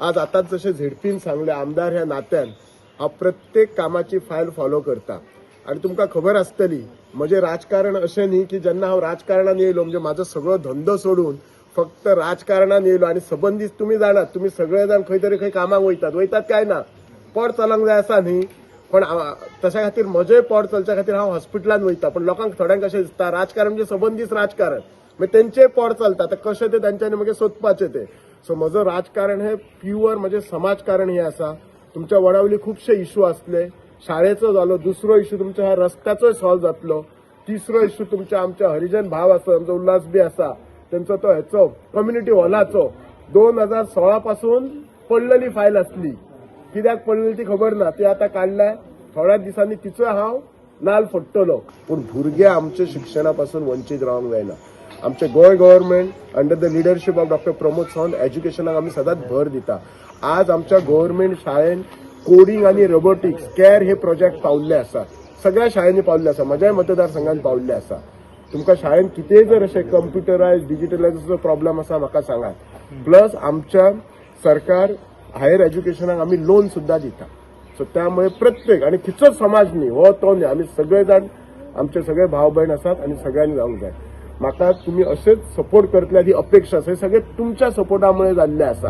आज आतांच जशें झेडपीन सांगलें, आमदार ह्या नात्यान हांव प्रत्येक कामाची फायल फॉलो करता. आनी तुमकां खबर आसतली, म्हजें राजकारण अशें न्ही की जेन्ना हांव राजकारणान येयलो म्हणजे म्हाजो सगळो धंदो सोडून फक्त राजकारणान येयलो. आनी सबंदीत तुमी जाणात, तुमी सगळे जाण खंय तरी खंय कामाक वयतात, वयतात काय ना, पोट चलोंक जाय आसा न्ही. पण तशा खातीर म्हजें पोट चलच्या खातीर हांव हॉस्पिटलान वयता. पण लोकांक थोड्यांक कशें दिसता, राजकारण म्हणजे सबंदीत राजकारण, मागीर तेंचें पोट चलता. आतां कशें तें तेंच्यांनी मागीर सोदपाचें तें. सो म्हजो राजकारण हें प्युअर म्हजें समाजकारण हें आसा. तुमच्या वडावली खुबशे इशू आसले, शाळेचो जालो, दुसरो इशू तुमच्या ह्या रस्त्याचोय सॉल्व जातलो, तिसरो इशू तुमच्या आमच्या हरिजन भाव आसा, आमचो उल्हास बी आसा, तेंचो तो हेचो कम्युनिटी हॉलाचो 2016 पासून पडलेली फायल आसली, कित्याक पडलेली ती खबर ना, ती आतां काडल्या. थोड्या दिसांनी तिचोय हांव नाल फोडटलो. पूण भुरगे आमचे शिक्षणा पासून वंचीत रावंक जायना. आमचे Goa government under the leadership of Doctor Pramod Sawant एज्युकेशनाक आमी सदांच भर दिता. आज आमच्या गव्हर्मेंट शाळेन कोडिंग आनी रोबोटिक्स कॅर हे प्रोजेक्ट पावल्ले आसा, सगळ्या शाळेंनी पावल्ले आसा, म्हज्याय मतदारसंघात पावल्ले आसा. तुमकां शाळेन कितेंय जर अशें कंप्युटरायज डिजिटलायझाचो प्रॉब्लेम आसा, म्हाका सांगात. प्लस आमच्या सरकार हायर एज्युकेशनाक आमी लोन सुद्दां दिता. सो त्यामुळे प्रत्येक आणि खंयचोच समाज न्ही, हो तो न्ही, आमी सगळे जाण आमचे सगळे भाव भयण आसात आनी सगळ्यांनी जावंक जाय. म्हाका तुमी अशेच सपोर्ट करतले ही अपेक्षा आसा. हे सगळे तुमच्या सपोर्टामुळे जाल्ले आसा.